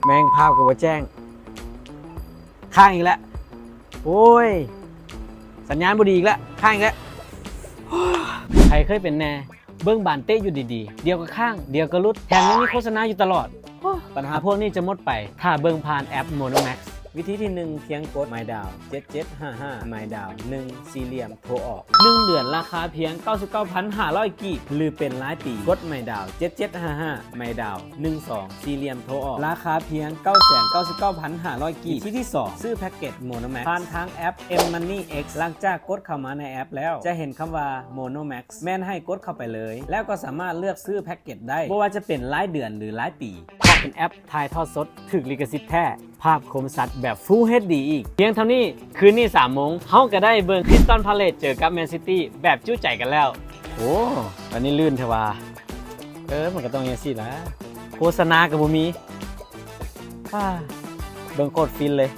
ແມ່ງ ພາບກໍບໍ່ແຈ້ງ ຄ້າງອີກແລ້ວ. ໂອ້ຍ ສັນຍານບໍ່ດີອີກແລ້ວ ຄ້າງອີກແລ້ວ. ໃຜເຄີຍເປັນແດ່? ເບິ່ງບານເຕະຢູ່ດີໆ ດຽວກໍຄ້າງ ດຽວກໍຫຼຸດ ແຖມຍັງມີໂຄສະນາຢູ່ຕະຫຼອດ. ໂອ້ ບັນຫາພວກນີ້ຈະໝົດໄປ ຖ້າເບິ່ງຜ່ານແອັບ Monomax. ວິທີທີໜຶ່ງ ພຽງກົດ My Dial ເຈັດເຈັດຫ້າຫ້າ My Dial ໜຶ່ງ ສີ່ຫຼ່ຽມ ໂທອອກ. ໜຶ່ງເດືອນລາຄາພຽງ ເກົ້າສິບເກົ້າພັນຫ້າຮ້ອຍ ກີບ ຫຼືເປັນລາຍປີ ກົດ My Dial ເຈັດເຈັດຫ້າຫ້າ My Dial ໜຶ່ງສອງ ສີ່ຫຼ່ຽມ ໂທອອກ ລາຄາພຽງ ເກົ້າແສນເກົ້າສິບເກົ້າພັນຫ້າຮ້ອຍ ກີບ. ວິທີທີສອງ ຊື້ແພັກເກັດ Monomax ຜ່ານທາງແອັບ M Money X. ຫຼັງຈາກກົດເຂົ້າມາໃນແອັບແລ້ວ ຈະເຫັນຄຳວ່າ Monomax ແມ່ນໃຫ້ກົດເຂົ້າໄປເລີຍ ແລ້ວກໍສາມາດເລືອກຊື້ແພັກເກັດໄດ້ ບໍ່ວ່າຈະເປັນລາຍເດືອນ ຫຼື ລາຍປີ. ເພາະເປັນແອັບຖ່າຍທອດສົດ ຖືກລິຂະສິດແທ້ ພາບຄົມຊັດແບບ Full ເອດດີ ອີກ. ພຽງເທົ່ານີ້ ຄືນນີ້ສາມໂມງ ເຮົາກໍໄດ້ເບິ່ງ Crystal Palace ເຈີກັບ Man City ແບບຈຸໃຈກັນແລ້ວ. ໂອ້ ອັນນີ້ລື່ນແທ້ວ່າ. ເອີ ມັນກໍຕ້ອງຈັ່ງຊີ້ລະ ໂຄສະນາກໍບໍ່ມີ. ອາ ເບິ່ງໂຄດຟິນເລີຍ.